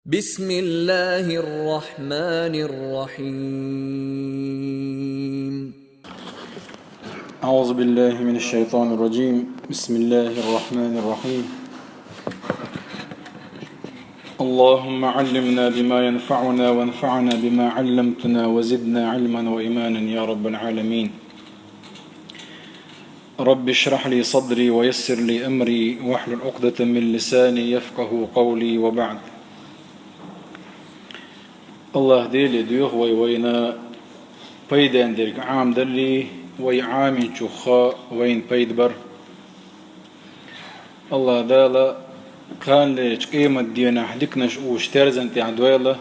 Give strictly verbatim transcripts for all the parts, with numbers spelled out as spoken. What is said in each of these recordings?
بسم الله الرحمن الرحيم. أعوذ بالله من الشيطان الرجيم. بسم الله الرحمن الرحيم. اللهم علمنا بما ينفعنا وانفعنا بما علمتنا وزدنا علما وإيمانا يا رب العالمين. رب اشرح لي صدري ويسر لي أمري واحلل عقدة من لساني يفقه قولي وبعد. Аллаха Деле доьху вай вайна пайден дерг Ӏамадалле, вай Ӏамийначух вайна пайда бар. Аллаха Дала кханалечу къематдийнахь диканаш уьш терзан тӀехь дойла,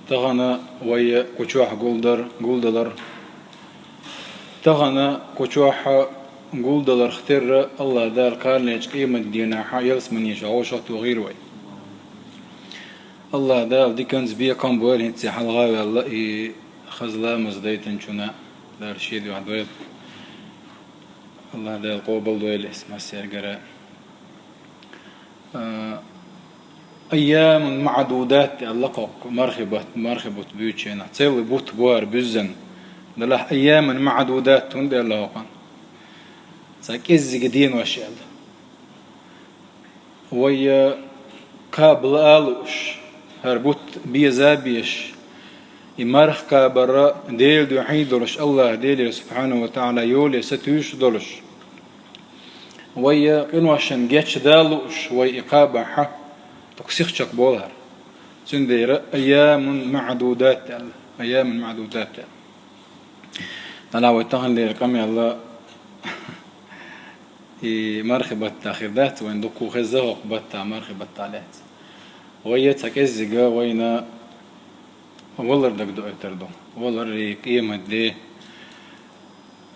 тахана вай кху чохь гулдар, гулдалар. Тахана кху чохь гулдаларх терра Аллаха Дала кханалечу къематдийнахь ялсамане чу вовшахтохийла вай. Аллаха Дала диканца бекхам а бойла хӀинцца хьалха а ваьлла и хаза ламаз дайтинчунна, Дала шен дуьхьа дойла. Аллаха Дала къобал дойла иза массаьргара. А, «Айямун маӀдудат» аьлла кхокху мархи бат-, мархи бутт буьйцучу хенахь. Целый бутт бу хӀара буьззина. Делахь «айямун маӀдудат» хӀунда аьлла хӀокхунна? Цхьа кӀеззиг денош аьлла. Вай, э, кхаба лаа а лууш, хӀара бутт беза а безаш, и марха кхабар Делан дуьхьа долуш, Аллаха Делера субхьанаху ва таӀала йоле сатуьйсуш долуш, вай, э, къиношна гечдан а лууш, вай и кхабахь, тӀаккха сих чекхболу хӀара. Цундела «айямун маӀдудат» аьлла, «айямун маӀдудат» аьлла. Делахь вай таханлера къамел и мархи баттахь хир дац, вайна дуккха хеза хӀокху баттахь, мархи баттахь лаьцна. Вай цхьа кӀеззиг вайна валар дагадоуьйтур ду. Валар и къематде,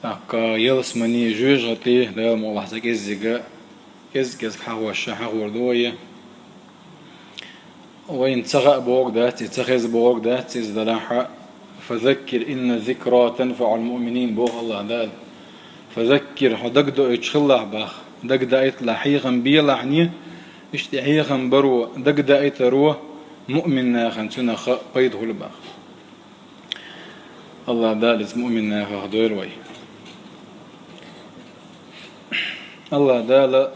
тӀаккха ялсамане, жоьжахати, Дала мукъалахь, цхьа кӀеззиг, кӀезиг-кӀезиг хьахош, хьахор ду вай. Вайна ца хаьа бохург дац иза, ца хеза бохург дац иза, делахь: «Фазаккир, инна зикра танфаӀул муъминин», боху Аллаха Дала. «Фазаккир», хьо дагадоуьйтуш хилалахь боху, дагадаийталахь, хьехам белахь, иштта хьехам баро, дагадаийтаро муъмин нахана цунах пайда хуьлу боху. Аллаха Дала иза муъмин нахах дойла вай. Аллаха Дала,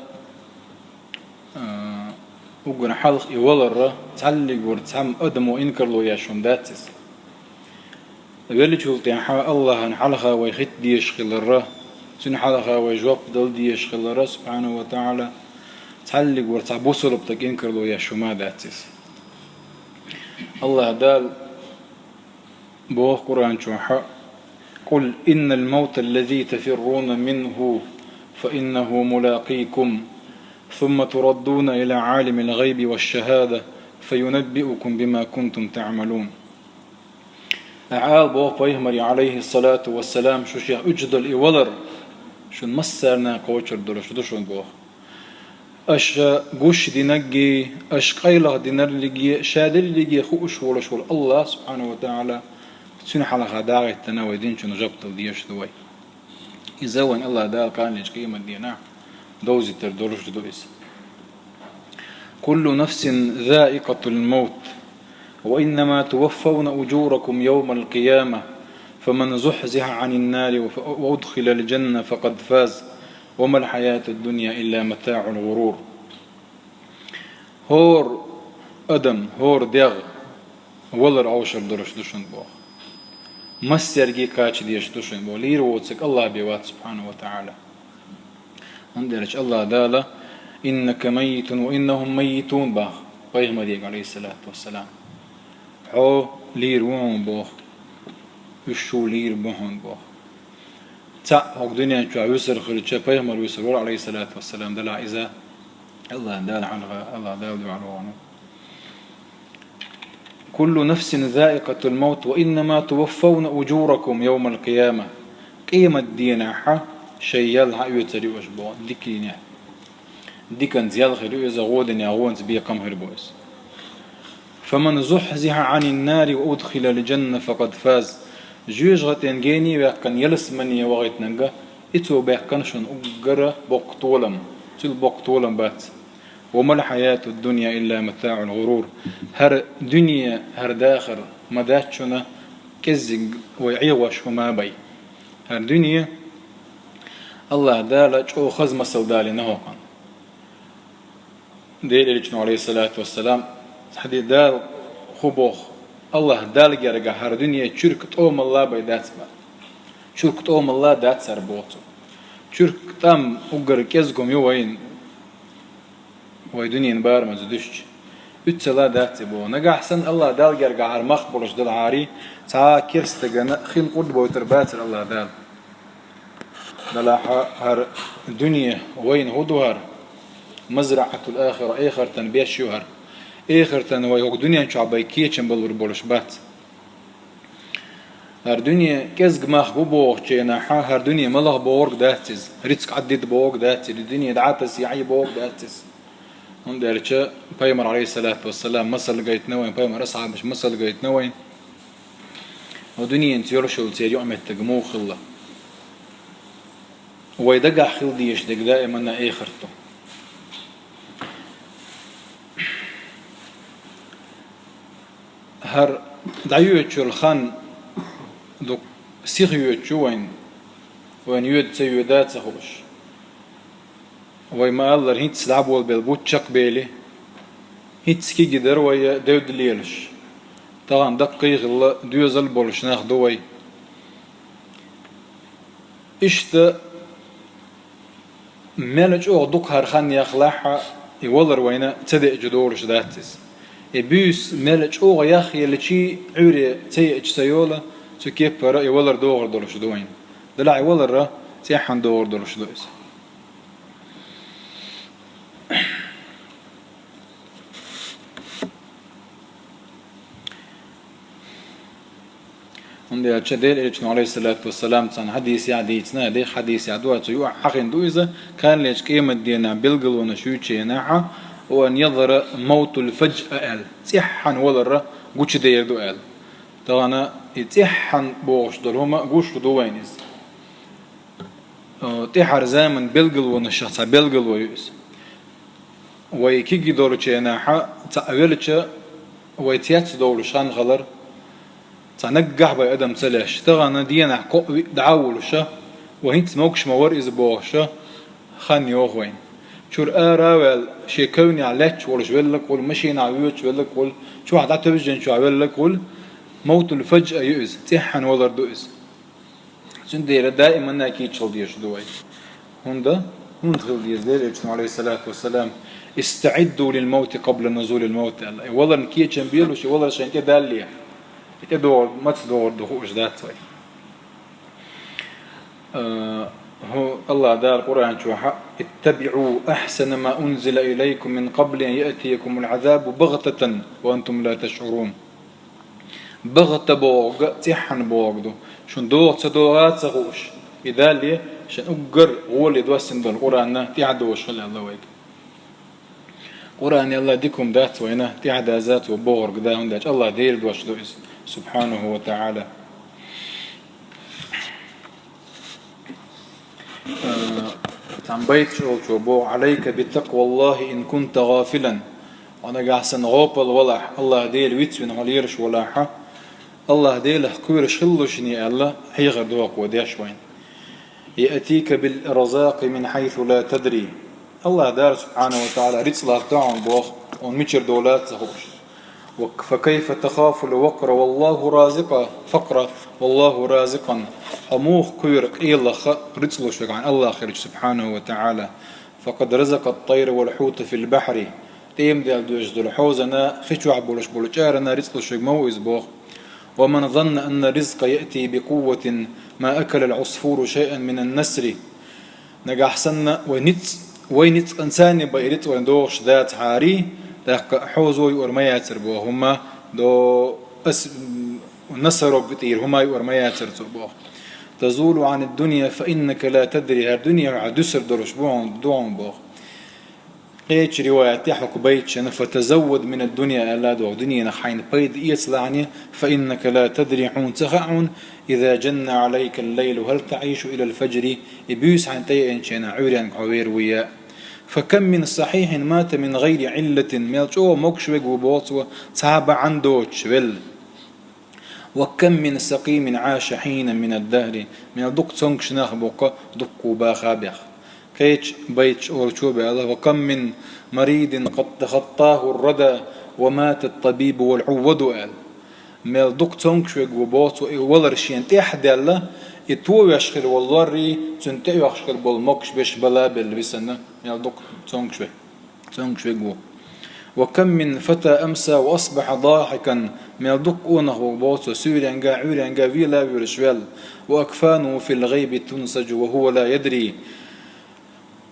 а, уггар хьалха и валар цхьаллиг вара цхьамма адамо инкарло еш хӀума дац иза. Веллачул тӀаьхьа Аллахьан хьалха вай хӀитта дезаш хилар, Цуьнан хьалха вай жоп дала дезаш хилар, субхьанаху ва таӀала, цхьаллиг вара цхьа бусалба стаг инкарло еш хӀума дац иза. Аллаха Дала боху Къуръан чохь: «Къул иннал мавта аллази тафирруна минху, фа иннаху мулакъикум, сумма тураддуна ила Ӏалимил гъайби ва шшахада, фа юнаббиукум бима кунтум таӀмалун». Ахьа ала боху пайхамаре, Ӏалайхиссалату вассалам, шу шех уьдуш долу и валар шун массарна кхочур долуш ду шуна боху. Аша гуш динаргий, аша къайлаха динаргий, ша дерриге хууш волуш волу Аллах, субхьанаху ва таӀала, цуьнан хьалха дагӀиттина вай динчунна жоп дала дезаш ду вай. Иза вайн Аллах Дала кханалечу къематдийнахь довзийтар долуш ду иза. «Куллу нафсин заикъатул мавт, ва иннама туваффавна уджуракум явмал къияма, фаман зухзиха Ӏанин нари ва удхилал джанна факъад фаз, ва мал хьаятуд дунья илла матаӀул гъурур». ХӀора адам, хӀора дегӀ валар Ӏовшар долуш ду шуна боху. Массаьрга кхача дезаш ду шуна боху. Лийр воцург Аллах бен вац, субхьанаху ва таӀала. ХӀунда аьлча Аллах Дала: «Иннака маййитун ва иннахум маййитун», боху пайхамаре, Ӏалайхиссалату вассалам. Хьо лийр ву хьуна боху. Уьш шу лийр бу хьуна боху. Цхьаъ хӀокху дуьнен чохь вуьсур хилча, пайхамар вуьсур вара, Ӏалайхиссалату вассалам, делахь иза Аллах Дала хьалха, Аллах Дала дуьхьал вахана. «Куллу нафсин заикъатул мавт, ва иннама туваффавна уджуракум явмал къияма». Къематдийнахь шайн ял хьаоьцур ю аша боху, диканца. Диканца ял хир ю иза, гӀо динехь гӀонца бекхам хир бу иза. «Фаман зухзиха Ӏанин нари ва удхилал джанна факъад фаз». Жоьжахатин гене ваьккхина ялсамане вахийтинарг, и цо баьккхина шуна уггар боккха толам, цуьнан боккха толам бац. وما الحياة الدنيا إلا متاع الغرور. ХӀара дуьне, хӀара дахар ма дац шуна кӀеззиг вай Ӏехош хӀума бай. ХӀара дуьне АллахӀ Дала чӀоагӀа хаза масал далийна хӀокхунна. Делан Элчано, عليه الصلاة والسلام, хьади Дала хӀу боху, АллахӀ Далла гергахь хӀара дуьне чуьрк тӀомалла бай дац боху. Чуьрк тӀомалла дац хӀара боху цо. Чуьрк тӀам уггар кӀезиг хӀума ю вайна, вай дуьненан барамаза дуьстича. Уьццала дац и боху. Нагахь санна АллахӀ Далла гергахь хӀара мах болуш делахьара, цхьа а керста стагана хин къурд бойтур бацара АллахӀ Дала. Делахь хӀара дуьне вайна хӀу ду хӀара? مزرعة الآخرة, эхартан беш ю хӀара. Эхартан вай хӀокху дуьнен чохь бай кечам балур болуш бац. ХӀара дуьне кӀезиг мах бу бохучу хенахь, хӀара дуьне малх богӀург дац иза, рицкъ Ӏаддита богӀург дац иза, дуьне дӀа а тасийта Ӏе богӀург дац иза. ХӀунда аьлча Пайхамар, عليه الصلاة والسلام, масал гайтина вайн, Пайхамар асхьабаш масал гайтина вайн. Ва дуьненца йолуш йолу церан юкъаметтиг муха хилла? Вай дагахь хила дезаш дерг даиманна эхарт ду. ХӀара дӀайоьдучу хан дукха сиха йоьдуш ю вайн, вайн йоьду ца йоьду а ца хууш. Вай ма-аллара, хӀинцца дӀаболабелла бу чекхбели, хӀинцца кегий дара вай девда лелаш. Тахана даккхий а хилла, доьзал а болуш нах ду вай. Иштта мел чӀогӀа дукха хӀара хан яхалахь а, и валар вайна ца деъча долуш дац иза. И буьйса мел чӀогӀа яхъелчий, Ӏуьйре ца еъча ца йола, цу кеппара и валар догӀур долуш ду вайна. Делахь и валар цӀеххьана догӀур долуш ду иза. ХӀунда аьлча Делан Элчано, عليه الصلاة والسلام, цхьана хьадисехь дийцина, дехьа хьадисехь ду, цу юкъахь хьахийна ду иза, кхана лечу къематдийнахь билгалонаш юьйцучу хенахь, وأن يظهر موت الفجأة аьлла, цӀеххьана валар гучудер ду аьлла. Тахана и цӀеххьана бохуш долу хӀума гуш ду вайна иза. Э, тӀаьхьара заман билгалонашах цхьа билгало ю иза. Вай кегий долчу хенахь цхьаъ велча, вай цецдовлуш хан хилар, цхьа наггахь бай адам ца леш, тахана денахь кхоъ-виъ дӀа а волуша, вай хӀинцца могуш ма вара иза бохуша, хан йоху вайна. Чуьра ара а ваьлла, шен кевнехь лаьтташ волуш велларг а хуьлу, машинахь воьдуш велларг а хуьлу, чохь дӀатевжина чохь велларг а хуьлу, мавтул фаджа ю иза, цӀеххьана валар ду иза. Цундела даиманна кийча хила дезаш ду вай. ХӀунда? ХӀунда хила деза Делан Элчано, عليه الصلاة والسلام: «استعدوا للموت قبل نزول الموت», аьлла. И валарна кечам белуш, и валар шайна тӀедалле. И тӀедогӀур, маца догӀур ду хууш дац вай. Э, хӀу-, АллахӀ Дала Къуръан чохь: «اتبعوا أحسن ما أنزل إليكم من قبل أن يأتيكم العذاب بغتة وأنتم لا تشعرون». БагӀта бохург, цӀеххьана бохург ду. Шуна догӀу ца догӀу а ца хууш, и далле, шайн уггар гӀоле доссина долу Къуръанна тӀаьхьа дозуш хила аьлла вайга. Къуръан аьлла дика хӀума дац вайна, тӀаьхьа даза цо бохург да, хӀунда аьлча АллахӀ Делан дош ду иза, سبحانه وتعالى. Э, цхьана байташ олучо боху: «عليك بتقوى الله إن كنت غافلا». Хьо нагахь санна гӀопал валахь, АллахӀ Дела вицвина хьо лелаш валахьа, АллахӀ Делах кхоьруш хилалушний аьлла, хьехар доху деш вайна. «يأتيك بالأرزاق من حيث لا تدري». АллахӀ Дала, سبحانه وتعالى, рицкъ латтадо хьуна боху, хьуна мичара долу а ца хууш. «وك-، فكيف تخاف الفقر والله رازقا، فقر والله رازقا». Хьо муха кхоьру къеллаха рицкъ луш верг хьайн АллахӀ хилча, سبحانه وتعالى. «فقد رزق الطير والحوت في البحر». ТӀема даьлла доьжуш долу хьозана, хи чохь болуш болу чӀарана рицкъ луш верг ма ву иза боху. «ومن ظن أن الرزق يأتي بقوة ما أكل العصفور شيئا من النسر». Нагахь санна вай ницкъ, вай ницкъан царни бай рицкъ вайн догӀуш дацахьарий, тӀаккха хьозо юур ма яцар боху, хӀумма до ас, м, насарог тӀера хӀума юур ма яцар цо боху. «تزول عن الدنيا فإنك لا تدري», хӀара дуьне хьо дуьсур долуш бу хьуна, ду хьуна боху. Кхечу риваятехь хӀокху байташна: «فتزود من الدنيا», аьлла догӀу, дуьненах хьайна пайда эцалахьани, «فإنك لا تدري», хьуна ца хаьа хьуна, «إذا جن عليك الليل هل تعيش إلى الفجر», и буьйса хьайна тӀееанчу хенахь Ӏуьйренга хьо вер вуй а. فكم من صحيح مات من غير علة, мел чӀогӀа могуш вег ву боху цо, цхьа а бахьана доцуш велла. وكم من سقيم عاش حينا من الدهر, мел дукха цомгуш нах бу-кх дуккха баха бехк. Кхечу байташ олучо а баьлла: وكم من مريض قد تخطاه الردى ومات الطبيب والعوض, аьлла. Мел дукха цомгуш вег ву боху цо, и валар шена тӀехь а даьлла, и товеш хир волу лоррий, цунна тӀеоьхуш хир болу могуш берш бала а белла висина, мел дукха цомгуш ве-, цомгуш вег ву. وكم من فتى أمسى وأصبح ضاحكا, мел дукха къонах ву боху цо, суьйренга, Ӏуьйренга вела а воьлуш ваьлла, وأكفانه في الغيب تنسج وهو لا يدري.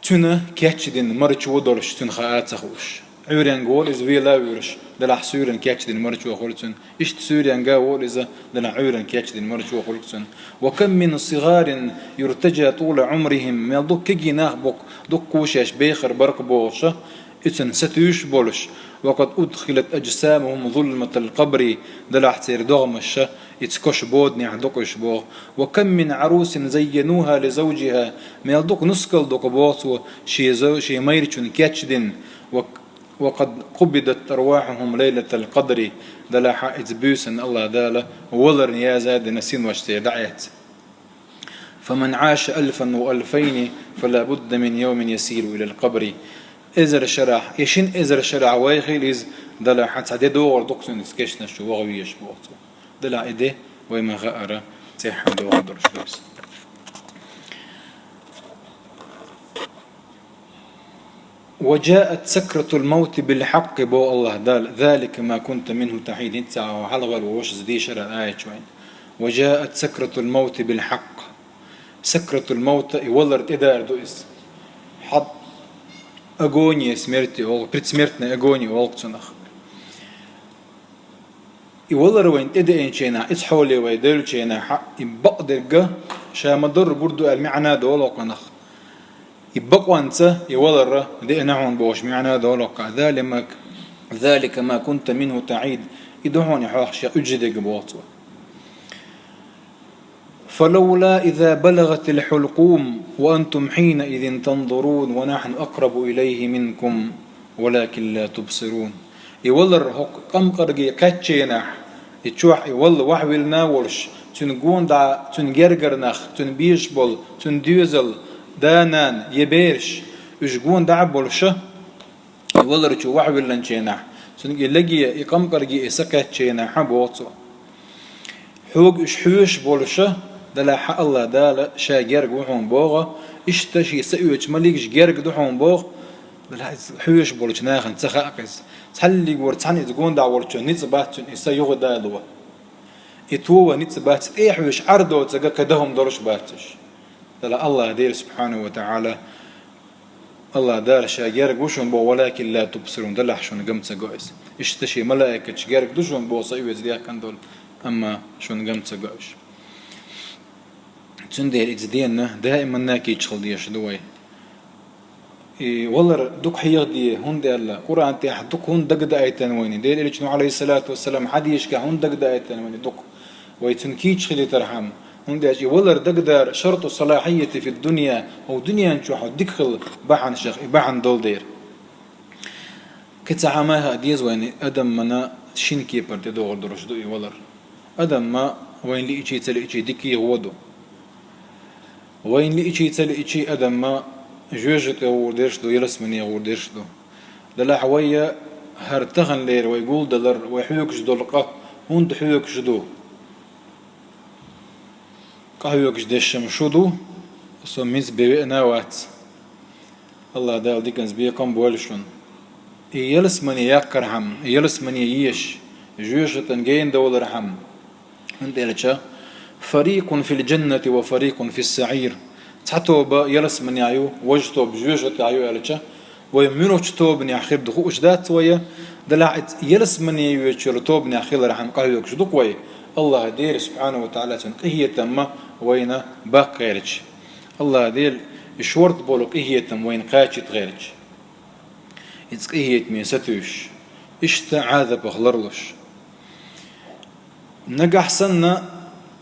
Цуьнан кечдина марчо долуш цуьнан хаа а ца хууш. Ӏуьйренга волу иза вела а воьлуш, делахь суьйранна кечдина марчо хуьлу цуьнан. Иштта суьйренга волу иза, делахь Ӏуьйранна кечдина марчо хуьлу цуьнан. وكم من صغار يرتجى طول عمرهم, мел дукха кегий нах бу-кх, дуккха а шаьш бехар бара-кх бохуш, и цуьнан сатуьйсуш болуш. وقد أدخلت أجسامهم ظلمة القبر, делахь церан догӀмаш ша, иза кош боданехь дукъуш боху. وكم من عروس زينوها لزوجها, мел дукха нускал ду-кх боху цо, шен зо-, шен майрачунна кечдина. وقد قبضت أرواحهم ليلة القدر, делахь иза буьйсанна АллахӀ Дала валарна яза а дина, синош церан дӀаэцна. فمن عاش ألفا وألفين فلا بد من يوم يسير إلى القبر. Эзар шарахь, я шина эзар шарахь вайхийла иза, делахь цхьа де догӀур ду-кх цуьнан, иза кешнаш чу ваха везаш боху цо. Делахь и де вай ма хаара, цӀеххьана догӀур долуш ду иза. وجاءت سكرة الموت بالحق, боху АллахӀ Дала, ذلك ما كنت منه تحيد, хӀинца хьалхаваьлла вовшашца дийшира аят вайна. وجاءت سكرة الموت بالحق. Сакратул-мавт, и валар тӀедара ду иза. Хьад агония смерти олу, предсмертная агония олу цунах. И валар вайна тӀедеанчу хенахь, иза хьоле вай девллачу хенахь, и бакъдерг ша ма-дарра гур ду аьлла маьӀна долу кхунах. И бакъонца и валар деана хьуна бохуш маьӀна долу кху. ذلك ما كنت منه تحيد. И ду хьуна хьох ша уьжа дерг боху цо. فلولا إذا بلغت الحلقوم وأنتم حينئذ تنظرون ونحن أقرب إليه منكم ولكن لا تبصرون. И валар хӀокху къамкъарге кхаьчченахь, и чохь и валла вахьвиллина а волуш, цуьнан гондӀа, цуьнан гергара нах, цуьнан безаш болу, цуьнан доьзал, да-нана, я бераш, уьш гондӀа а болуша, и валар чу вахьвиллинченахь, цуьнга и леге, и къамкъарге и са кхаьчченахь, боху цо. Хьоьга уьш хьоьжуш болуша, делахь хьан АллахӀ Дала ша герга ву хьуна боху, иштта шен са оьцуш малигаш герга ду хьуна боху, делахь иза хьоьжуш болчу нахана ца хаьа иза. Цхьаллиг вара цхьаьна иза гондӀа волчо ницкъ бац цуьнан и са юха дало. И тоба ницкъ бац, тӀе а хьоьжуш Ӏар доцург кхин дан хӀума долуш бац уьш. Делахь АллахӀ Дела субхьанаху ва таӀала АллахӀ Дала ша герга ву шуна боху, ولكن لا تبصرون, делахь шуна ган ца го иза. Иштта шен малаикаташ герга ду шуна боху, са оьцу дехкан долу, амма шуна ган ца го уьш. Цундела иза денна даиманна кийча хила дезаш ду вай. И валар дукха хьехаде, хӀунда аьлла, Къуръан тӀехь дукха хӀунда дагадаийтина вайна, Делан Элчано, Ӏалайхиссалату вассалам, хьадисашкахь хӀунда дагадаийтина вайна дукха. Вай цуьнан кийча хилийтархьама, хӀунда аьлча и валар дагадара шарту салахьиййати фид-дунья, хӀокху дуьнен чохь хьо дика хила бахьанашах и бахьана долу дера. Кхин цхьа хӀума а хаьа деза вайна, адамана шина кепара тӀедогӀур долуш ду и валар. Адамма вайна лиъчий, ца лиъчий дикий гӀо ду. Вайна лиъчий, ца лиъчий адамма жоьжахате гӀур дерш ду, ялсамане гӀур дерш ду. Делахь вай хӀара таханлера вай гулдалар, вай хьоьгуш долу къа хӀунда хьоьгуш ду? Къахьоьгуш дешшам шу ду, со миза бен веана а вац. АллахӀ Дала диканца бекхам а бойла шуна. И ялсамане яккхархьама, и ялсамане езаш, жоьжахатан гена довлархьама. ХӀунда аьлча: فريق في الجنة وفريق في السعير. Цхьа тоба ялсаманехь ю, важа тоба жоьжахатехь ю аьлча, вай муьлхачу тобанехь хир ду хууш дац вай, делахь иза ялсамане йоьдучу тобанехь хилархьама къахьоьгуш ду-кх вай. АллахӀ Дела субхьанаху ва таӀала цуьнан къинхетамма вайна баккха гӀерташ. АллахӀ Дела и шорта болу къинхетам вайна кхачийта гӀерташ. Иза къинхетаме сатуьйсуш, иштта Ӏазапах ларлуш. Нагахь санна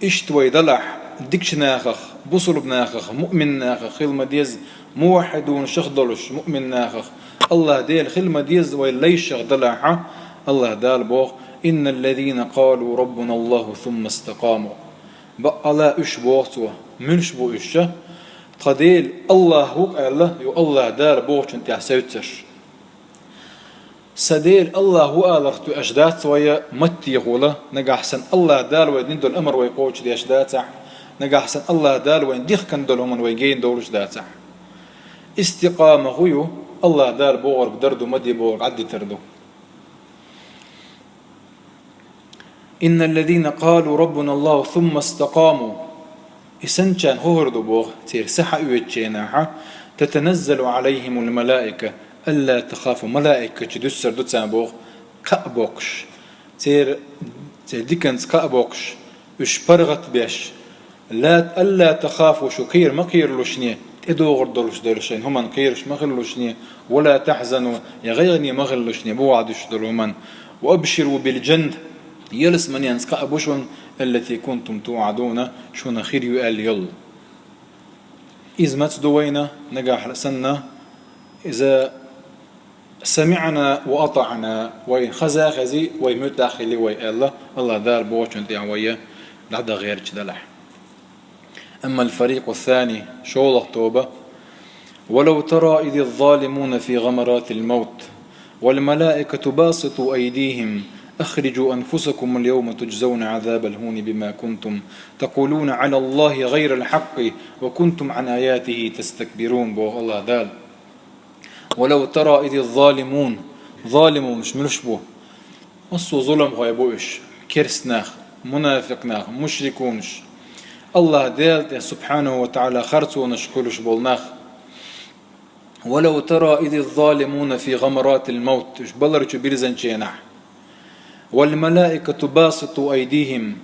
иштта вай далахь, Дикача нахах, бусалба нахах, муъмин нахах хила ма деза, муваххьидунашах долуш муъмин нахах, АллахӀ Дела хила ма деза вай лайшах далахьа, АллахӀ Дала боху: «إن الذين قالوا ربنا الله ثم استقاموا». Баккъала уьш боху цо, муьлш бу уьш? Тхан Дела АллахӀ ву-кх аьлла, ю АллахӀ Дала бохучун тӀехь севццарш. Сан Дела АллахӀ ву аларх тоьаш дац вай маттехула, нагахь санна АллахӀ Дала вай дина долу амар вай кхочушдеш дацахь, нагахь санна АллахӀ Дала вайн дихкина долу хӀуманна вай гена долуш дацахь. Истикъама хӀун ю, АллахӀ Дала бохург дар ду, ма де бохург Ӏаддитар ду. «إن الذين قالوا ربنا الله ثم استقاموا». И санначарна хӀун хир ду боху, церан са хьаоьцучу хенахьа: «تتنزل عليهم الملائكة ألا تخافوا». Малаикаш дуьссур ду царна боху, кхаъ боккхуш. Церан, церан диканца кхаъ боккхуш, уьш паргӀат беш. «Ла, ألا تخافوا», шу кхера ма кхералушне, тӀедогӀур долуш долу шайн хӀуманна кхераш ма хилалушне, «ولا تحزنوا», я гӀайгӀане ма хилалушне, боху дуьсуш долу хӀуманна. «وأبشروا بالجنة», ялсаманенца кхаъ бу шуна, «التي كنتم توعدون», шуна хир ю аьлла йолу. Иза маца ду вайна, нагахь санна, иза «سمعنا وأطعنا», вай хаза а хези, вай муьтӀахь а хили вай аьлла, АллахӀ Дала бохучун тӀехь вай дӀадан гӀерташ далахь. أما الفريق الثاني، шолгӀа тоба: «ولو ترى إذ الظالمون في غمرات الموت والملائكة باسطو أيديهم أخرجوا أنفسكم اليوم تجزون عذاب الهون بما كنتم تقولون على الله غير الحق وكنتم عن آياته تستكبرون», боху АллахӀ Дала. «ولو ترى إذ الظالمون», залимунаш муьлш бу? Массо а зуламхой бу уьш: керстанах, мунафикънах, мушрикунаш. АллахӀ Дела тӀе, субхьанаху ва тагӀала, харцонаш хуьлуш болу нах. «ولو ترى إذ الظالمون في غمرات الموت», уьш балар чу бирзинчу хенахь. «والملائكة باسطو أيديهم»,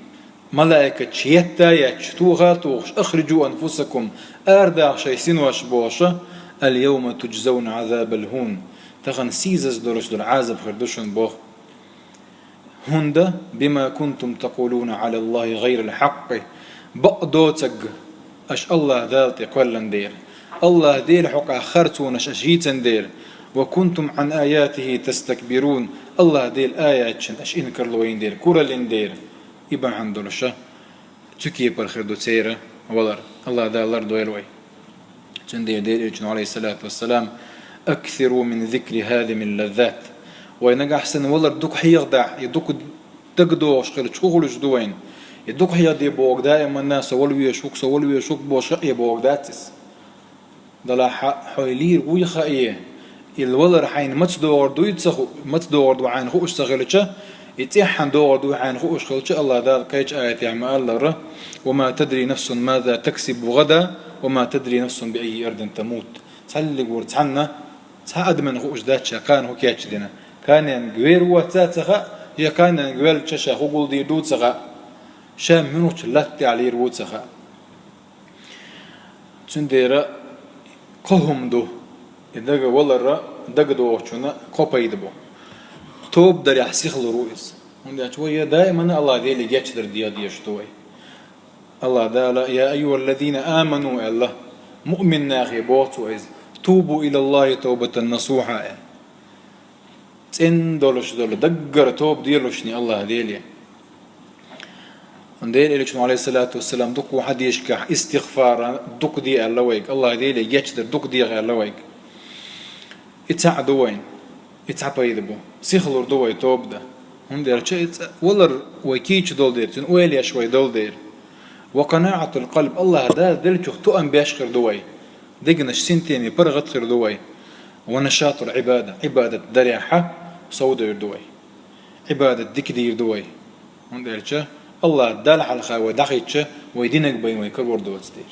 малаикаш етта а етташ, тоха а тухуш, «أخرجوا أنفسكم», арадаха шайн синош бохуш, «اليوم تجزون عذاب الهون», тахана сийсаз долуш долу Ӏазап хир ду шуна боху. «ХӀунда, بما كنتم تقولون على الله غير الحق», бакъ доцург аша АллахӀ Дала тӀе кхоьллина дера, АллахӀ Дела хьокъехь харцонаш аша йийцина дера, «وكنتم عن آياته تستكبرون», АллахӀ Дела аятшна аша инкарло йина дера, кураллина дера. И бахьана долуша цу кепара хир ду церан валар. АллахӀ Дала лардойла вай. Цундела Делан Элчано, عليه الصلاة والسلام: «أكثروا من ذكر هاذم اللذات». Вай нагахь санна валар дукха хьехадахь, и дукха дагадогӀуш хилча, хӀун хуьлуш ду вайна? И дукха хьехаде бохург даиманна: «Со вала везаш ву-кх, со вала везаш ву-кх», бохуш хаьа бохург дац иза. Далахь хьо и лийр вуй хаьа, и валар хьайна маца догӀур дуй ца ху-, маца догӀур ду хьайна хууш ца хилча, и цӀеххьана догӀур дуй хьайна хууш хилча, АллахӀ Дала кхечу аятехь ма-аллара: «وما تدري نفس ماذا تكسب غدا وما تدري نفس بأي أرض تموت». Цхьаллиг вур цхьанна, цхьа адамна хууш дац ша кхана хӀун кечдина. Кханенга вер ву-вац а ца хаьа, я кханенга велча ша хӀун гулдийр ду ца хаьа, ша муьлхачу латта тӀехь лийр ву ца хаьа. Цундела кхо хӀума ду, и дага валарра дагадогӀучунна кхо пайда бу. Тоба дарехь сихлур ву иза. ХӀунда аьлча вай я даиманна АллахӀ Деле гечдар деха дезаш ду вай. АллахӀ Дала: «يا أيها الذين آمنوا», аьлла, муъмин нахе боху Цо иза: «توبوا إلى الله توبة نصوحا», аьлла. ЦӀена долуш долу, даггара тоба делушни АллахӀ Деле. Делан Элчано, عليه الصلاة والسلام, дукха хьадисашкахь истигъфар дукха де аьлла вайга, АллахӀ Деле гечдар дукха деха аьлла вайга. И цхьаъ ду вайн, и цхьа пайда бу. Сихлур ду вай тоба дан. ХӀунда аьлча и цӀа-, валар вай кийча долу дера, цуьнан ойла еш вай долу дера. «وقناعة القلب», АллахӀ Дала деллачух тоам беш хир ду вай. Дегнаш синтеме паргӀат хир ду вай. «ونشاط العبادة», Ӏибадат дарехьа совдойр ду вай. Ӏибадат дика дийр ду вай. ХӀунда аьлча АллахӀ Далла хьалха вай дӀахӀиттича, вай динарг бен вай карор доцу дера.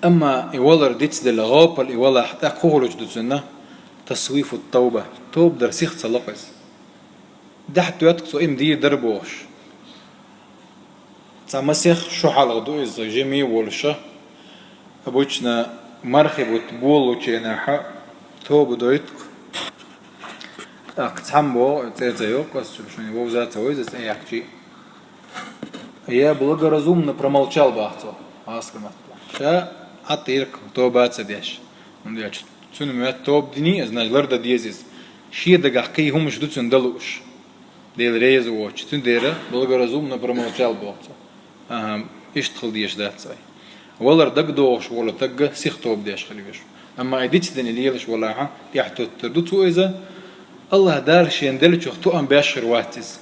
Амма и валар дицделла гӀопал и валахь, тӀаккха хӀун хуьлуш ду цунна? «تسويف التوبة», тоба дар сих ца ло-кх иза. Дехьа тоьтту-кх цо, и-м дийр дара бохуш. Цхьа масех шу хьалха ду иза, жима а волуша. Обычно мархи бутт болалучу хенахьа тоба дойту-кх. ТӀаккха цхьаммо цӀе ца йоккху ас, шуна вовза ца вевза цӀе яьккхича. Я благоразумно промолчал боху цо, гӀазкхи маттахь. Ша Ӏад Ӏийракх тоба ца деш. ХӀунда аьлча цуьнан моьтту тоба дина, значит, лардан деза иза. Шен дагахь кхин хӀумаш ду цуьнан дан лууш, Дела реза воцуш. Цундела благоразумно промолчал боху цо. Аха, иштта хила дезаш дац вай. Валар дагадогӀуш волу стаг сиха тоба деш хила веза. Амма и дицдина лелаш валахь, тӀаьхьатоттур ду цо иза. АллахӀ Дала шена деллачух тоам беш хир вац иза.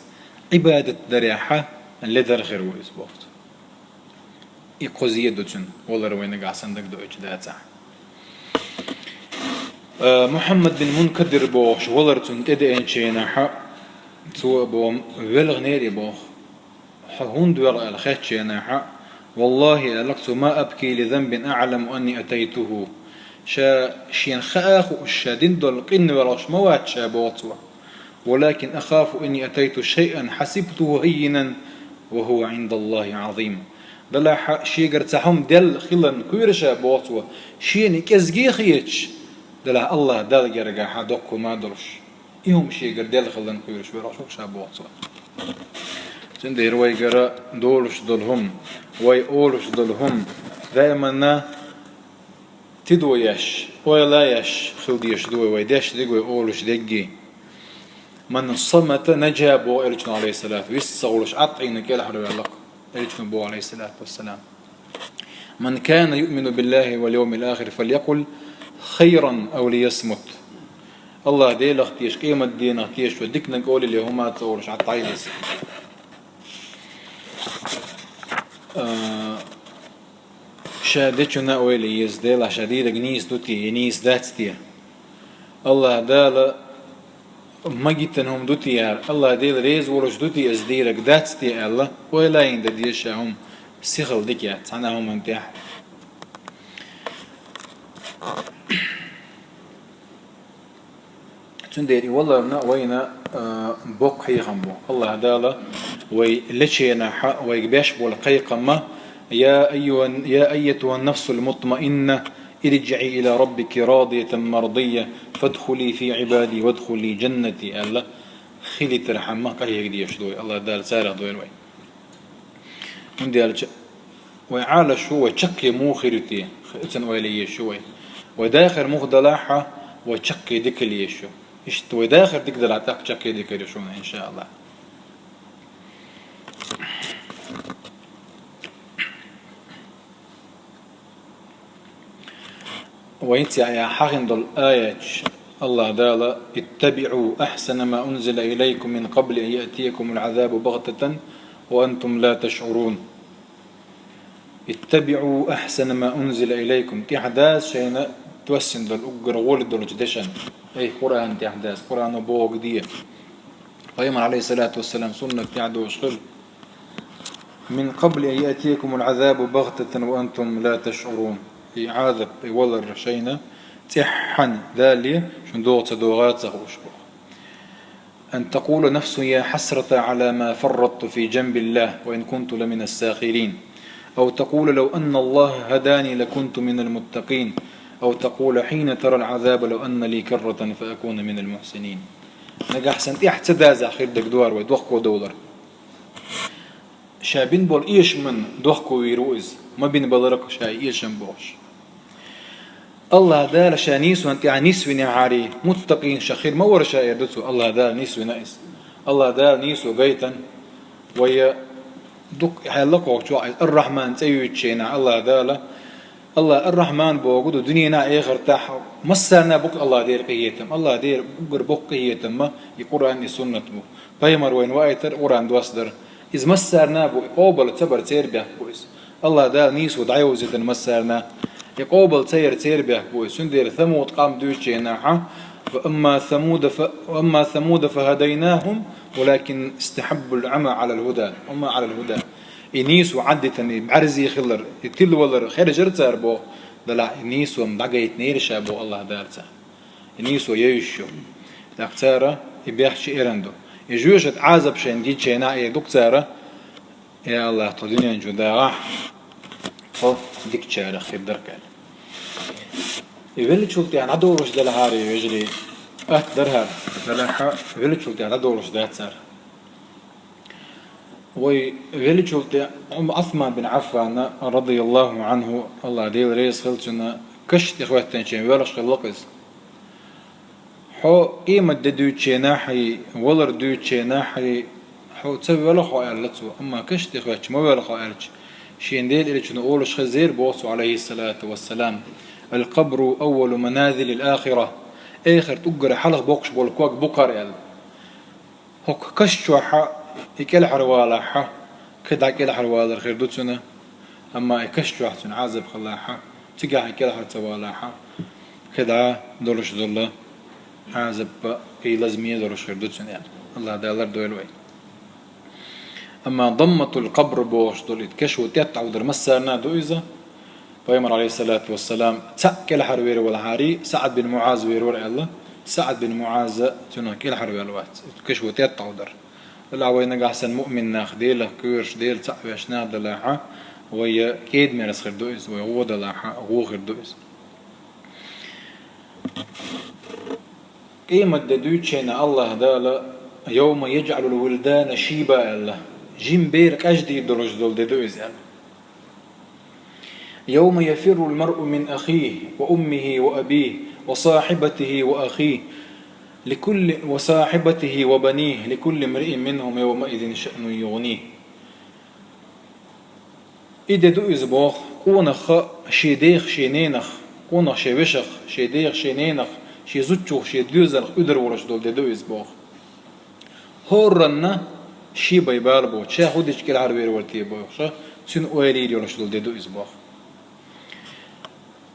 Ӏибадат дарехь ледар хир ву иза боху цо. И кхуза ду цуьнан, валар вай нагахь санна дагадоуьйтуш дацахь. Э, Мухьаммад бин Мункадир бохуш, валар цунна тӀедеанчу хенахь, цо а боху, велханера и боху. Хьо хӀунда вела аьлла хаьттачу хенахь, валлахӀи, аьлла цо, ма абки ли занбин аӀламу анни атайтуху. Ша шена хаа хууш, ша дина долу къинна велхаш ма вац ша боху цо. Валакин ахафу анни атайту шайъан хьасибтуху хаййинан ва хӀува ӀиндаллахӀи Ӏазим. Делахь шегара цхьа хӀума делла хиларна кхоьру ша боху цо, шена и кӀезиг а хеташ, делахь АллахӀ Далла гергахь доккха хӀума а долуш. И хӀума шегара делла хиларна кхоьруш велхаш ву ша боху цо. Цундела вайгара долуш долу хӀума, вай олуш долу хӀума даиманна тидо еш, ойла еш хила дезаш ду вай, вай деш дерг, вай олуш дерг. Ман самата наджа боху Элчано, Ӏалайхиссалату, вист ца гӀуллуш Ӏад Ӏийна кӀелхьара ваьлла-кх Элчано боху, Ӏалайхиссалату вассалам. Ман кана юъмину биллахӀи вал йовмил ахири фалякъул хайран ав лиясмут. АллахӀ Делах теша, къематденах теша, диканиг олий, хӀума ца олуш Ӏад Ӏайла иза. А, ша дечунна а ойла еза, Делахь ша дийриг нийса ду те, я нийса дац те? АллахӀ Дала магийтина хӀума ду те хӀара, АллахӀ Дела реза волуш ду те иза дийриг, дац те аьлла, ойла йина дан деза ша хӀума, сихалла дика яц цхьана а хӀуманна тӀехь. Цундела и валарна вайна, а, боккха хьехам бу. АллахӀ Дала вай лечу хенахь вайга беш болу кхайкхам: «Я айюхан, я айятухан нафсул мутмаинна, ирджиӀи ила раббики радиятан мардийя, фадхули фи Ӏибади вадхули джаннати», аьлла, хилийтархьама къахьега дезаш ду вай. АллахӀ Дала царах дойла вай. ХӀунда аьлча вай Ӏалаш ву, вай чаккхе муха хир ю те, оцунна ойла езаш ю вай. Вай дахар муха далахь а, вай чаккхе дика хила езаш ю. Иштта вай дахар дика далахь, тӀаккха чаккхе дика хир ю шуна, иншааллахӀ. Вайн цӀе а хьахийна долу аяташ, АллахӀ Дала: «Иттабиъу ахьсана ма унзила илайкум мин къабли ан яътиякумул Ӏазабу багътатан ва антум ла ташъурун». «Иттабиъу ахьсана ма унзила илайкум». ТӀаьхьадаза шайна доссина долу уггар гӀоли долчу дешан. Эй, Къуръан тӀаьхьадаза, Къуръано бохург де. Пайхамар, Ӏалайхиссалату вассалам, суннат тӀаьхьадозуш хила. «Мин къабли ан яътиякумул Ӏазабу багътатан ва антум ла ташъурун». И Ӏазап, и валар шайна цӀеххьана далале, шуна догӀа ца догӀа ца хууш боху. «Ан такъула нафсун я хьасрата Ӏала ма фаррату фи джанбиллахӀ ва ин кунту ламинас сахирин. Ав такъула лав анналлахӀа хӀадани лакунту минал муттакъин. Ав такъула хьина тарал Ӏазаба лав анна ли карратан фа акуна минал мухьсинин». Нагахь сан тӀаьхьа ца дазахь хир дерг ду хӀара вай дохко довлар. Ша бина болу эшаман дохко вийр ву иза, ма бина баларх ша эшам бохуш. АллахӀ Дала ша нийсонан тӀехь нисвинехьарий, муттакъин ша хир ма вара ша эр ду цо, АллахӀ Дала нисвина иза. АллахӀ Дала нийсо гайтан, вай дукха хьаьлла кхочу иза Ар-Рахьман цӀе юьйцучу хенахь АллахӀ Дала, АллахӀ Ар-Рахьман боху ду дуьненахь а, эхартахь а, массарна а бу-кх АллахӀ Дела къинхетам. АллахӀ Дела уггар боккха къинхетам ма и Къуръан, и суннат бу. Пайхамар вайна ваийтар, Къуръан доссадар. Иза массарна а бу, и къобал ца бар церан бехк бу иза. АллахӀ Дала нийсо дӀайовзийтина массарна а, и къобал ца яр церан бехк бу иза. Цундела Самуд къам дуьйцучу хенахь: «Ва амма Самуда фа, ва амма Самуда фа хадайнахум, валакин истахьаббул Ӏама Ӏалал хӀуда». Ӏама Ӏалал хӀуда. И нийсо Ӏаддитина, и бӀаьрзе хилар, и тилавалар хержар цара боху, делахь и нийсо-м дӀагайтинера ша боху АллахӀ Дала царна. И нийсо евзаш ю. ТӀаккха цара и бехча эрна ду. И жоьжахатин Ӏазап шайна гича хенахь а эр ду-кх цара: «Я АллахӀ, тхо дуьнен чу дагӀахь, тхо дикачарах хир дара-кх», аьлла. И веллачул тӀехь дӀадолуш делахьара, вежарий, атта дара хӀара, делахь веллачул тӀехь дӀадолуш дац цара. Вай величул тӀе Ӏум-, Ӏусман бин Ӏаффана, радияллаху Ӏанху, Аллах Дела реза хилва цунна, каш тӀе хӀоьттинчийн воьлхуш хилла-кх иза. Хьо къемат де дуьйцучу хенахь а, валар дуьйцучу хенахь а, хьо ца воьлху хьо аьлла цо, амма каш тӀе хӀоьттича ма воьлху хьо аьлча, шен Дела Элчано олуш хезира боху цо, Ӏалайхиссалату вассалам: «Ал-къабру аввалу маназилил ахира», эхарт уггар хьалха боккхуш болу ког бу-кх хӀара аьлла. ХӀокху каш чохь и кӀелхьарвалахь, кхидӀа кӀелхьарвалар хир ду цунна, амма и каш чохь цунна Ӏазап хилахь, цигахь и кӀелхьара ца валахь, кхидӀа долуш долу Ӏазап а, кхин лазаме а долуш хир ду цунна аьлла. Аллах Дала лардойла вай. Амма дамматул къабр бохуш долу и каш ву тӀеттӀа хьулдар массарна а ду иза. Пайхамар, Ӏалайхиссалату вассалам, цхьаъ кӀелхьарвер валахьара, СаӀад бин МуӀаз вер вара аьлла, СаӀад бин МуӀаз цунах кӀелхьарваьлла вац, каш ву тӀеттӀа хьулдар. Ала вай нагахь санна муъмин нах, Делах кхоьруш, Дела цхьаъ веш нах далахь, вай кӀеда-мерза хир ду иза, вай гӀо далахь, гӀо хир ду иза. Къемат де дуьйцучу хенахь Аллах Дала: «Йовма яджӀалул вилдана шийба», аьлла, жима бер къаьждийр долуш долу де ду иза аьлла. «Йовма яфиррул маръу мин ахихи ва уммихи ва абихи ва сахьибатихи ва ахихи, ликулли, ва сахьибатихи ва банихи, ликулли мриин минхум йовмаизин шаънун югӀнихи». И де ду иза боху, къонах шен дех, шен ненах, къонах шен вешах, шен дех, шен ненах, шен зудчух, шен доьзалх уьдур волуш долу де ду иза боху. ХӀоранна шен бай бала боцу, ша хӀун дича кӀелхьарвер вара те бохуша, цуьнан ойла йийр йолуш долу де ду иза боху.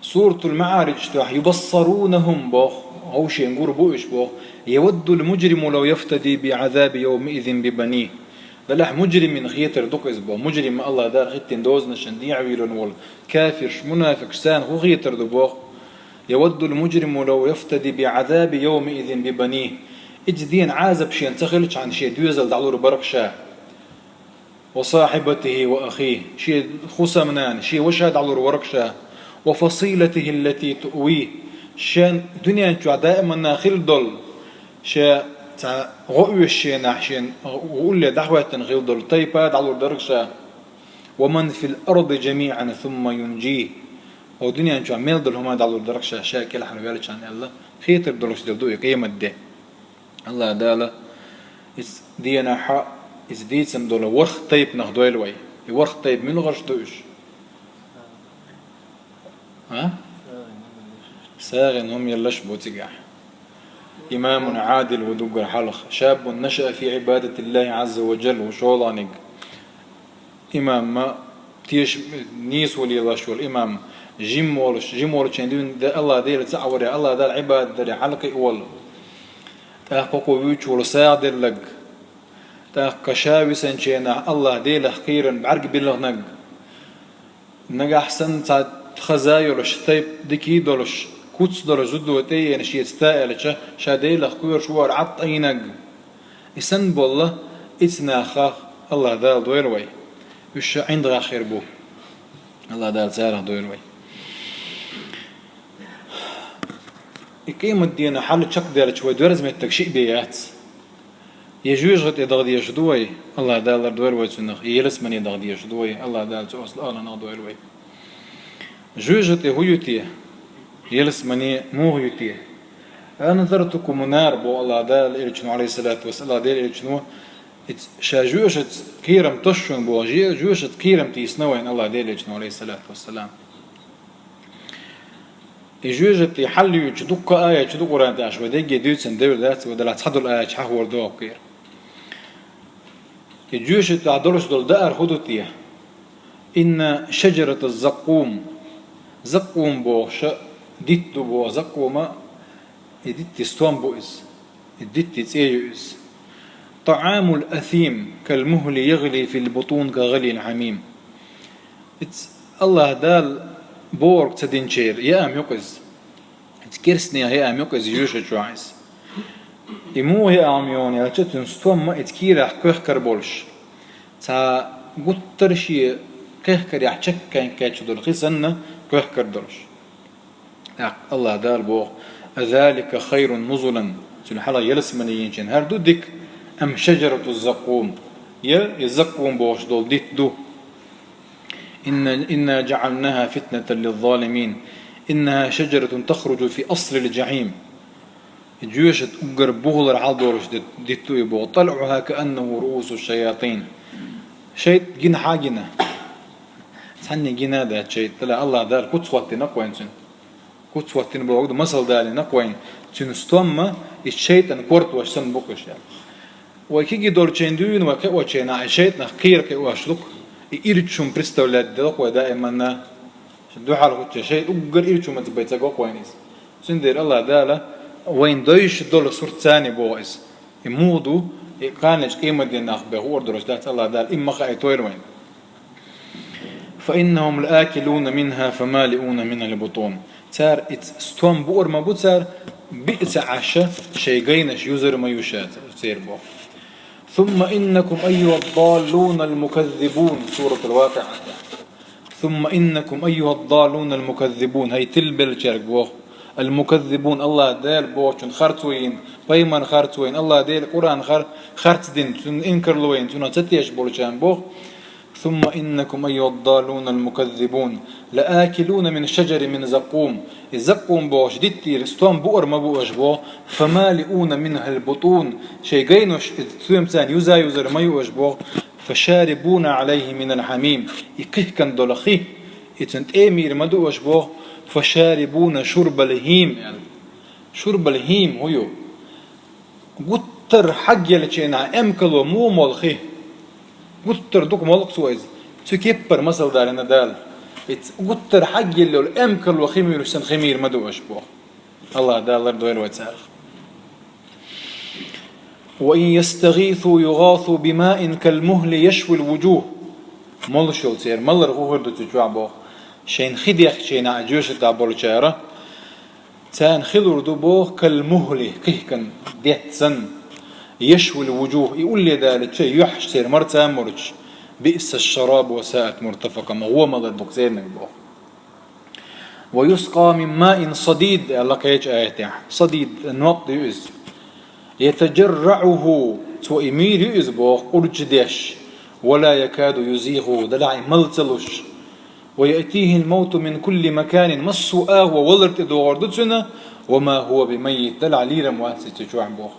Суратул МаӀаридж тохь: «Юбассарунахум», боху, гӀовшен гур бу уьш боху. «Яваддул муджриму лав яфтади би Ӏазаби йовмаизин би банихи». Делахь муджримийн хетар ду-кх иза боху. Муджрим Аллах Дала хӀиттина дозанашна дехьавийлина волу кафирш, мунафикъаш, царна хӀун хетар ду боху? «Яваддул муджриму лав яфтади би Ӏазаби йовмаизин би банихи». Иза дена Ӏазап шена ца хилчхьана шен доьзал дӀалур бара-кх ша. «Ва сахьибатихи ва ахихи», шен хӀусамнана, шен ваша дӀалур вара-кх ша. «Ва фасилатихи ллати туъвихи», шен дуьнен чохь даиманна хилла долу, ша цхьа гӀо оьшучу хенахь шен улле дӀахӀоьттина хилла долу тайпа дӀалур дара-кх ша. «Ва ман фил арди жамиӀан сумма юнжихи», хӀокху дуьнен чохь мел долу хӀума дӀалур дара-кх ша, ша кӀелхьарвелчхьана аьлла, хетар долуш дела ду и къемат де. Аллах Дала иза денахь, иза дийцам долу ворхӀ тайпанах дойла вай. И ворхӀ тайпа муьлхарш ду уьш? А? СагӀина хӀума еллаш бу цигахь. Имамун Ӏадил ву дуггар хьалха. Шаббун нашаа фи Ӏибадатиллахи Ӏазза ва Джалла ву шолгӀаниг. Имам ма теша нийса ву лелош волу имам, жим волуш, жим волчийн дуьйна де Аллах Дела ца Ӏаваре, Аллах Дала Ӏибадат даре хьалакхиъ волу. ТӀаккха кху вуьйчу волу сагӀа деллаг. ТӀаккха ша висанчу хенахь Аллах Делах кхеран бӀаьрг биллгӀнаг. Нагахь санна цхьа хаза йолуш, тайп дикий долуш, куц долуш зудо тӀеена шеца та аьлча, ша Делах кхоьруш ву ара Ӏад Ӏийнаг. И санна болла, ица нахах Аллах Дала дойла вай. Уьш ша ӀиндагӀах хир бу. Аллах Дала царах дойла вай. И къемат дена хьал чекхдаьлча вай доьрза меттиг шиъ бен яц. Я жоьжахати тӀе даха дезаш ду вай, Аллах Дала лардойла вай цунах, я ялсамани даха дезаш ду вай, Аллах Дала цу оцу аланах дойла вай. Жоьжахати хӀун ю те? Ялсамани муха ю те? «Анзартукумун нар», боху Аллах Дала Элчано, Ӏалайхиссалату вассалам, Аллах Дела Элчано, иза ша жоьжахатица кхерам тосуш ву боху, же-, жоьжахатица кхерам тийсина вайна Аллах Дела Элчано, Ӏалайхиссалату вассалам. И жоьжахати хьал юьйцу дуккха а аят ду Къуръан тӀехь, вай дерриге дуьйцина девр дац, вай делахь цхьадолу аят хьахор догӀу кхера. И жоьжахатехь долуш долу даар хӀун ду те? «Инна шаджаратаз заккум». Заккум бохуш дитт ду боху, заккума и дитти стом бу иза. И дитти цӀе ю иза. «ТаӀамул асим, кал мухли ягъли фил бутун ка гъалил хьамим». Иза Аллах Дала бохург ца динчеран яам ю-кх иза. Иза керстанех яам ю-кх иза, жоьжахати чохь иза. И муха яам ю аьлча, цуьнан стом ма иза кийрахь кхехкар болуш. Цхьа гуттар а шен кхехкарехь чеккхенга кхаьчна долу хи санна кхехкар долуш. ТӀаккха Аллах Дала боху: «Азалика хайрун нузулан», цуьнан хьалха ялсамани йинчун хӀара ду дика, «ам шаджаратуз заккум», Я, и закъум бохуш долу дитт ду. إنا، إنا جعلناها فتنة للظالمين. إنها شجرة تخرج في أصل الجحيم. И жоьшат уггар бухалара хьалдолуш дит-, дитт ду и боху. طلعها كأنه رءوس الشياطين. ШайтӀа гина хьа а гина. Цхьанне гина а дац шайтӀа, АллахӀ Дала куц хӀоттийна-кх вайна цуьнан. Куц хӀоттийна бохург ду, масал далийна-кх вайна. Цуьнан стомма и шайтӀан кортош санна бу-кх уьш аьлла. Вай кегий долчийн дуьйна, вай кхиочийнахь и шайтӀанах кхера кхиош ду-кх, и ирча хӀума представлять делла-кх вай даиманна. Дуьхьал хӀуттучу шайтӀа уггар ирча хӀумаца бен ца го-кх вайна иза. Цундела АллахӀ Дала вайна дойуш долу сурт царна боху иза. И муха ду, и кханечу къематдийнахь бен хуур долуш дац АллахӀ Дала, и ма хаийтойла вайна. فإنهم لآكلون منها فمالئون منها البطون. Цара иза стом буур ма бу цара, биъ ца Ӏаш, шайн гайнаш юзур ма ю ша церан боху. ثم إنكم أيها الضالون المكذبون. Суратул Вакъиа. ثم إنكم أيها الضالون المكذبون. ХӀай тилбеллачаьрга боху. Ал-мукаддибун, АллахӀ Дала бохучун харц вайна, пайхамар харц вайна, АллахӀ Дала Къуръан хар-, харц дина, цунна инкарло вайна, цунах ца тешаш болчарна боху. ثم إنكم أيها الضالون المكذبون لآكلون من شجر من زقوم. И закъум бохуш диттера стом буур ма бу аша боху. فمالئون منها البطون. Шайн гайнаш иза стоьмца юза-юзур ма ю аша боху. فشاربون عليه من الحميم. И кхихкан долу хи, и цуьнан тӀе а мийр ма ду аша боху. فشاربون شرب الهيم аьлла. شرب الهيم хӀун ю? Гуттар хьагъеллачийнахь эмкало муха молу хи? Гуттар дукха молу-кх цо иза. Цу кеппара масал далийна Дала. Иза гуттар хьагъелла йолу эмкало хи муьйлуш санна хи мийр ма ду аша боху. АллахӀ Дала лардойла вай царах. وإن يستغيثوا يغاثوا بماء كالمهل يشوي الوجوه. Молуш йолу церан малар хӀун хир ду цу чохь боху. Шайна хи дехкичийнахь жоьшатахь болчара, царна хи лур ду боху, كالمهل, кхихкан детта санна, يشوي الوجوه, и улле далийча юьхьаш церан марца а мурдаш, بئس الشراب وساءت مرتفقا, ма гӀо малар ду-кх церниг боху. ويسقى من ماء صديد, аьлла кхечу аятехь. Садид, нокъа ю иза. يتجرعه, цо и мийр ю иза боху, къурдаш деш, ولا يكاد يسيغه, делахь и мала ца луш. ويأتيه الموت من كل مكان, массо а агӀор валар тӀедогӀур ду цуьнан, وما هو بميت, делахь лийр-м вац иза цу чохь боху.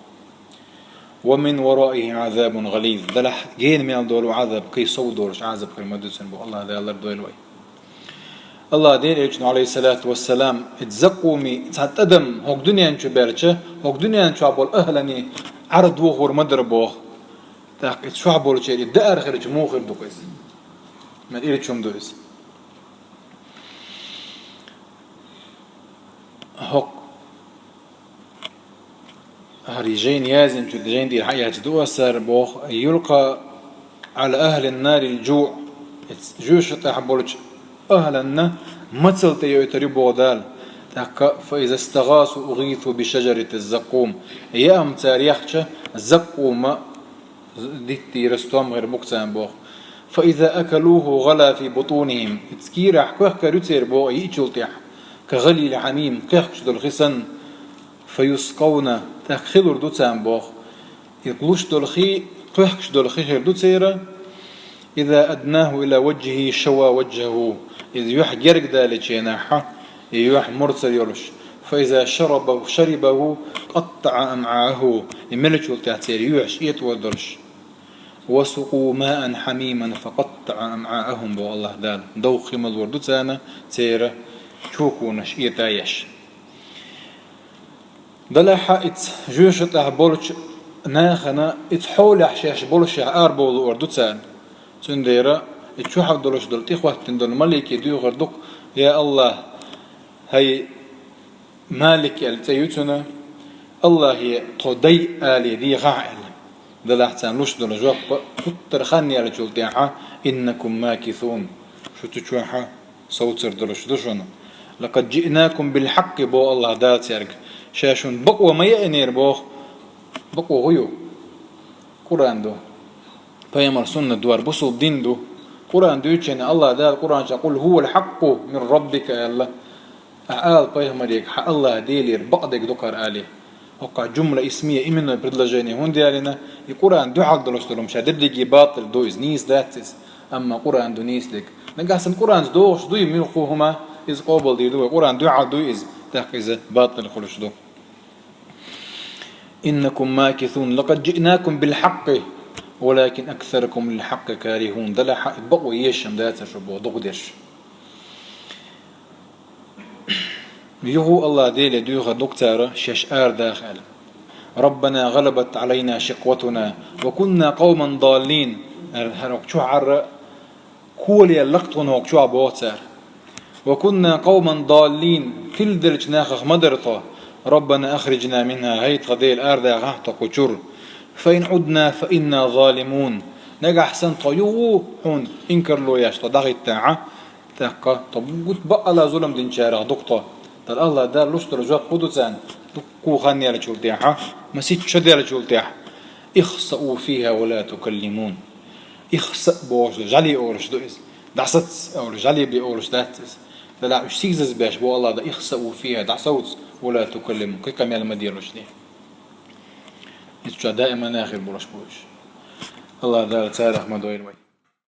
ومن ورائه عذاب غليظ, делахь гена мел долу Ӏазаб, кхин сов долуш Ӏазаб хир ма ду цуьнан боху, АллахӀ Дала лардойла вай. АллахӀ Делан Элчано, عليه الصلاة والسلام, иза закъуми цхьа тӀадам хӀокху дуьнен чу баьлча, хӀокху дуьнен чохь болу ахӀланийн Ӏар дохур ма дара боху. ТӀаккха иза чохь болчеран и даар хилча муха хир ду-кх иза? Мел ирча хӀума ду иза. ХӀокху хӀара жайна яздинчу жайна тӀера хьаэцна ду аса боху: يلقى على أهل النار الجوع. Иза жоьшатахь болчу ахӀланна мацалла тӀейойтур ю боху Дала. ТӀаккха فإذا استغاثوا أغيثوا بشجرة الزقوم. Яа-м цара яхча, закъума диттийра стом хир бу-кх царна боху. فإذا أكلوه غلى في بطونهم. Иза кийрахь кхехкар ю церан боху йиъчул тӀаьхьа. كغلي الحميم, кхехкаш долу хи санна. فيسقون, тӀаккха хи лур ду царна боху. И луш долу хи, кхехкаш долу хи хир ду церан. إذا أدناه إلى وجهه شوى وجهه. Иза юьхь герга далийчийнахьа, и юьхь мурцар йолуш. فإذا شربه، شربه قطع أمعاءه. И меллачул тӀаьхьа церан юьхьаш этӀор долуш. وسقوا ماء حميما فقطع أمعاءهم, боху АллахӀ Дала. Довха хи ма лур ду царна, церан чоконаш этӀа еш. Делахь а иза жоьшатахь болчу нахана иза хьолехь шаьш болушехь арабовла луур ду царна. Цундела иза чохь долуш долу тӀехӀоттина долу малике дуьйхур ду-кх: «Я АллахӀ, хӀай Малик», аьлла цӀе ю цуьнан, «АллахӀе, тхо дай алий дехахь», аьлла. Делахь царна луш долу жоп гуттар хан яьллачул тӀаьхьа: «إنكم ماكثون», шу цу чохь совцар долуш ду шуна. «لقد جئناكم بالحق», боху АллахӀ Дала цаьрга. Ша шуна бакъо ма яинера боху. Бакъо хӀун ю? Къуръан ду. Пайхамар суннат ду, хӀара бусулба дин ду. Къуръан дуьйцучунна АллахӀ Дала Къуръан чохь: «قل هو الحق من ربك», аьлла. Ахьа ала пайхамаре: «Хьан АллахӀ Делера бакъдерг ду хӀара», алий. ХӀокху жумла исмия, именное предложение хӀунда яьлла? И Къуръан дуьхьал долуш долу хӀума ша дерриге батӀал ду иза, нийса дац иза. Амма Къуръан ду нийса дерг. Нагахь санна Къуръанца догӀуш дуй муьлхха хӀума, иза къобалдийр ду вай. Къуръан дуьхьал дуй иза, тӀаккха иза батӀал хуьлуш ду. إنكم ماكثون لقد جئناكم بالحق ولكن أكثركم للحق كارهون. Делахь а бакъо езаш-м дацара шу боху дукха дерш. Юха Аллах Деле дуьйхар ду-кх цара шаьш арадаха аьлла. ربنا غلبت علينا شقوتنا وكنا قوما ضالين. ХӀара хӀокху чохь Ӏарра коле лакха тхуна хӀокху чохь боху цара. وكنا قوما ضالين, тиладеллачу нахах ма дара тхо. ربنا أخرجنا منها, хӀай тхан Дела, арадахахьа тхо кху чуьра. فإن عدنا فإنا ظالمون. Нагахь санна тхо юха хьуна инкарло еш тхо дӀахӀиттахьа, тӀаккха тхо гуттар а бакъ а зулам динчарах ду-кх тхо. Делахь Аллах Дала луш долу жоп хӀун ду царна? Дуккха хан яьллачул тӀаьхьа, масийтта шо даьллачул тӀаьхьа: اخسئوا فيها ولا تكلمون. Ихсаъ бохуш ду, жӀаьле олуш ду иза. ДӀасаца олуш, жӀаьле бе олуш дац иза. Делахь уьш сийсаз беш бу Аллах Дала: اخسئوا فيها, дӀасовца, ولا تكلمون, кхин къамел ма делаш де. Иза чохь даиман а хир болуш бу уьш. Аллах Дала царах ма дойла вай.